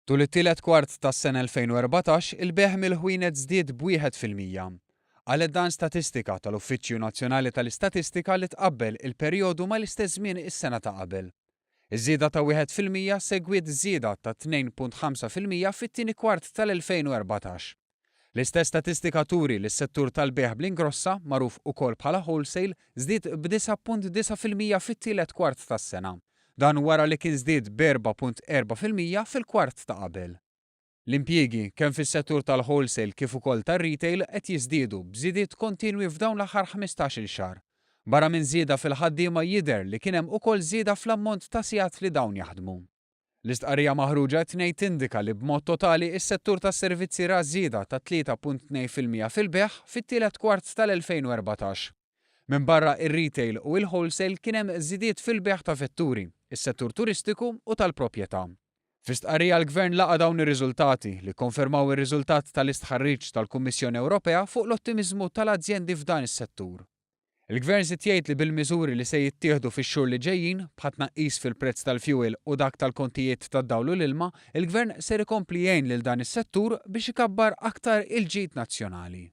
Tul it-tielet kwart tas-sena 2014, il-bejgħ mill-ħwienet żdied b'1%. Qalet dan statistika tal-Uffiċċju Nazzjonali tal-Istatistika li tqabbel il-perjodu mal-istess żmien is-sena ta' qabel. Iż-żieda ta' 1% segwiet żieda ta' 2.5% fit-tieni kwart tal-2014. L-istess statistika turi li s-settur tal-bejgħ bl-ingrossa, magħruf ukoll bħala wholesale, żdied b'9.9% fit-tielet kwart tas-sena. Dan wara li kien żdied b'4.4% fil-kwart ta' qabel. L-impjiegi, kemm fis-settur tal-wholesale kif ukoll tar-retail, qed jiżdiedu b'żidiet kontinwi f'dawn l-aħħar 15-il xahar. Barra minn żieda fil-ħaddiema jidher li kien hemm ukoll żieda fl-ammont ta' sigħat li dawn jaħdmu. L-istqarrija maħruġa t-Tnejn tindika li b'mod totali s-settur tas-servizzi ra żieda ta' 3.2% fil-bejgħ fit-tielet kwart tal-2014. Minbarra r-retail u l-wholesale kien hemm żidiet fil-bejgħ ta' vetturi, is-settur turistiku u tal-proprjetà. Fi stqarrija l-Gvern laqa' dawn ir-riżultati, li kkonfermaw ir-riżultat tal-istħarriġ tal-Kummissjoni Ewropea fuq l-ottimiżmu tal-azjendi f'dan is-settur. Il-Gvern żied jgħid li bil-miżuri li se jittieħdu fix-xhur li ġejjin, bħat-tnaqqis fil-prezz tal-fjuwil u dak tal-kontijiet tad-dawl u l-ilma, il-Gvern ser ikompli jgħin lil dan is-settur biex ikabbar aktar il-ġid nazzjonali.